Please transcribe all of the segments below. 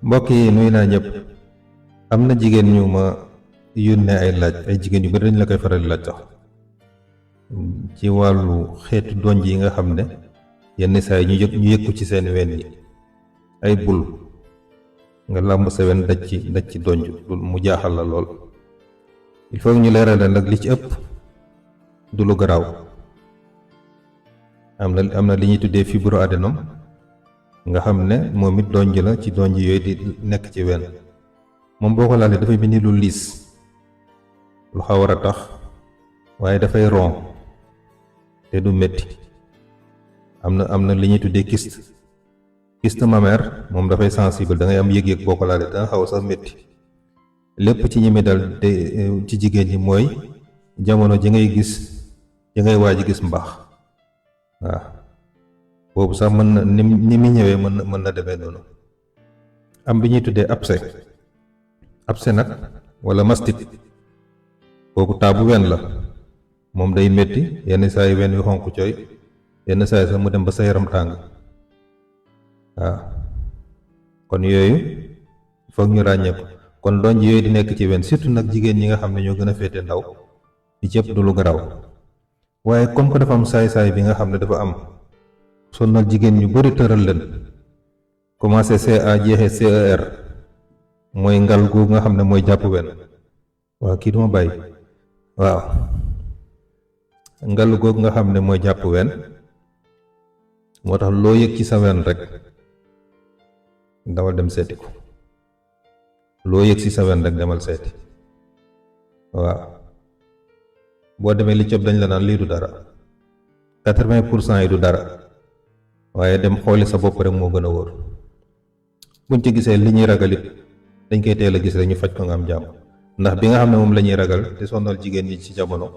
mbokk yi nuyu naa ñëpp. am na jigéen ñu ma yónnee ay laaj, ay jigéen yu bari dañ la koy faral di laaj sax ci wàllu xeetu donj yi nga xam ne yenn saa yi ñu yëg ko ci seen wen yi ay bul nga làmb sa wen daj ci donj mu jaaxal la lool. il faut ñu leeral nag li ci ëpp du lu garaaw. am na li ñuy tuddee fibroadénome nga xam ne moom it donj la ci donj yooyu di nekk ci wen. moom boo ko laalee dafay mel ni lu liis, lu xaw a tax waaye dafay ron te du métti. am na li ñuy tuddee kyste mammaire, moom dafay sensible, da ngay am yëg-yëg boo ko laalee danga xaw a sax métti. lépp ci ñi mi dal ci jigéen ñi mooy jamono ji ngay waaj gis mbaax. waaw boobu sax mën na ni mi ñëwee mën na demee noonu. am bi ñuy tuddee abcès nag wala mastite, kooku taabu wen la, moom day métti yenn saa yi wen yu xonq cooy, yenn saa yi sax mu dem ba sa yaram tàng. waaw kon yooyu foog ñu ràññee ko. kon donj yooyu di nekk ci wen, surtout nag jigéen ñi nga xam ne ñoo gën a féete ndaw, di cëpp du lu garaw. waaye comme que dafa am saay-saay bi nga xam ne dafa am sonnal jigéen ñu bari tëral leen, commencé CA jeexee CER, mooy ngal gu nga xam ne mooy jàpp wen. waaw kii duma bàyyi. waaw ngal googu nga xam ne mooy jàpp wen, moo tax loo yëg ci sa wen rek dawal dem seeti ko. loo yëg ci sa wen rek demal seeti. waaw boo demee li cëb dañ la naan lii du dara, 80% yi du dara, waaye dem xooli sa bopp rek moo gën a wóor. buñ ci gisee li ñuy ragalit dañ koy teel a gis rek ñu faj ko nga am jàmm. ndax bi nga xam ne moom la ñuy ragal te sonal jigéen ñi ci jamono,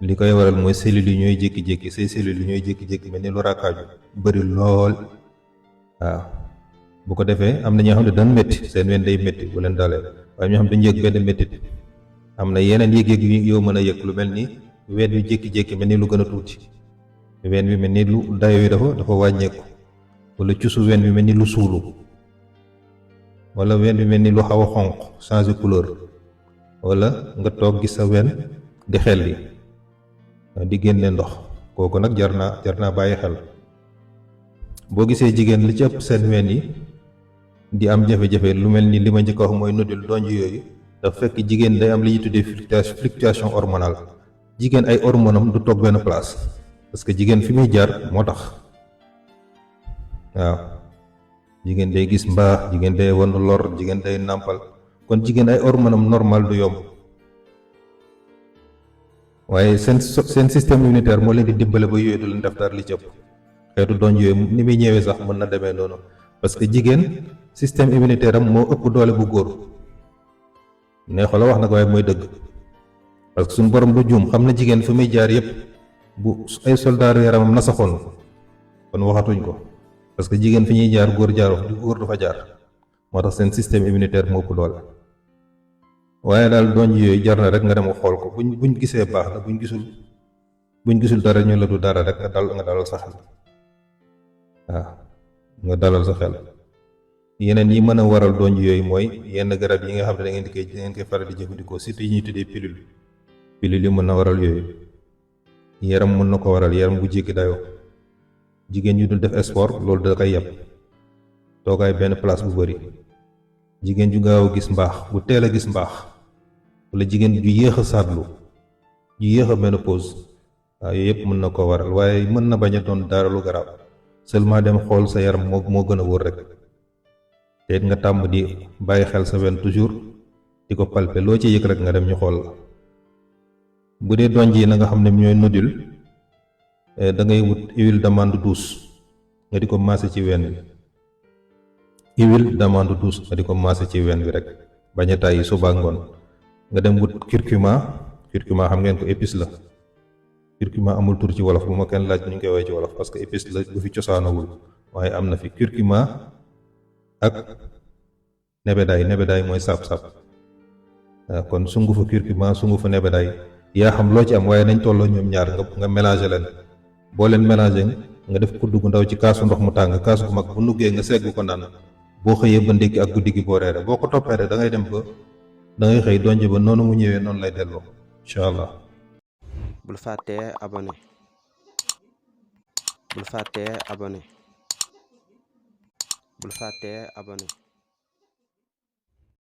li koy waral mooy cellules yi ñooy jékki-jékki, say cellules yi ñooy jékki-jékki mel ni lu rakkaaju bëri lool. waaw bu ko defee am na ñoo xam ne daan métti, seen wen day métti bu leen dalee, waaye ñoo xam ne dañu yëg benn méttit. am na yeneen yëg-yëg yoo mën a yëg, lu mel ni wen yu jékki-jékki mel ni lu gën a tuuti, wen wi mel ni lu dayo yi dafa wàññeeku, wala cusu wen wi mel ni lu suulu, wala wen bi mel ni lu xaw a xonq changé couleur, wala nga toog gis sa wen di xel di génne ndox. kooku nag jar naa bàyyi xel. boo gisee jigéen li ci ëpp seen wen yi di am jafe-jafe, lu mel ni li ma njëkk a wax mooy nodul donj yooyu, dafa fekk jigéen day am li ñuy tuddee fluctuation hormonale. jigéen ay hormonam du toog benn place, parce que jigéen fi muy jaar moo tax. waaw jigéen day gis mbaax, jigéen day wan lor, jigéen day nàmpal, kon jigéen ay hormonam normal du yomb. waaye seen système immunitaire moo leen di dimbale ba yooyu du leen def dara li ci ëpp. xeetu donj yooyu ni muy ñëwee sax mën na demee noonu, parce que jigéen système immunitaire am moo ëpp doole bu góor. neexu la wax nag waaye mooy dëgg, parce que suñu borom du juum, xam na jigéen fi muy jaar yépp. bu ay soldaaru yaramam nasaxoon kon waxatuñ ko, parce que jigéen fi ñuy jaar góor du fa jaar. moo tax seen système immunitaire moo ëpp doole. waaye daal donj yooyu jar na rek nga dem xool ko, buñ gisee baax na, buñ gisul dara ñu la du dara rek nga dalal sa xel. waaw nga dalal sa xel. yeneen yi mën a waral donj yooyu mooy yenn garab yi nga xam ne da ngeen koy faral di jëfandikoo, surtout yi ñuy tuddee pilule yi mën na waral yooyu. yaram mën na ko waral, yaram bu jékki dayoo. jigéen yu dul def sport loolu da koy yeb, toogaay benn place bu bari. jigéen ju gaaw a gis mbaax, bu teel a gis mbaax, wala jigéen ju yéex a saatlu, ju yéex a ménopause. waaw yooyu yëpp mën na ko waral, waaye mën na bañ a doon dara lu garaaw. seulement dem xool sa yaram moo gën a wóor rek. te it nga tàmm di bàyyi xel sa wen toujours, di ko palper, loo ci yëg rek nga dem ñu xool la. bu dee donj yi na nga xam ne ñooy nodule, da ngay wut huile d'amande douce nga di ko maase ci wen bi. huile d'amande douce nga di ko maase ci wen bi rek, bañ a tàyyi suba ngoon. nga dem wut curcuma xam ngeen ko, épice la. curcuma amul tur ci wolof, bu ma kenn laaj ñu ngi koy woowee ci wolof, parce que épice la bu fi cosaanawul, waaye am na fi curcuma ak nebedaay mooy sap-sap. kon sungufu curcuma, sungufu nebedaay, yaa xam loo ci am, waaye nañ tolloo ñoom ñaar nga mélanger leen. boo leen mélanger nga def kudd gu ndaw ci kaasu ndox mu tàng, kaasu bu mag bu nuggee nga segg ko naan. boo xëyee ba ndékki ak guddi gi boo reere boo ko toppee rek da ngay dem ba da ngay xëy donj ba noonu mu ñëwee noonu lay delloo incha allah. bul fàttee abonné bul fàttee abonné bul fàttee abonné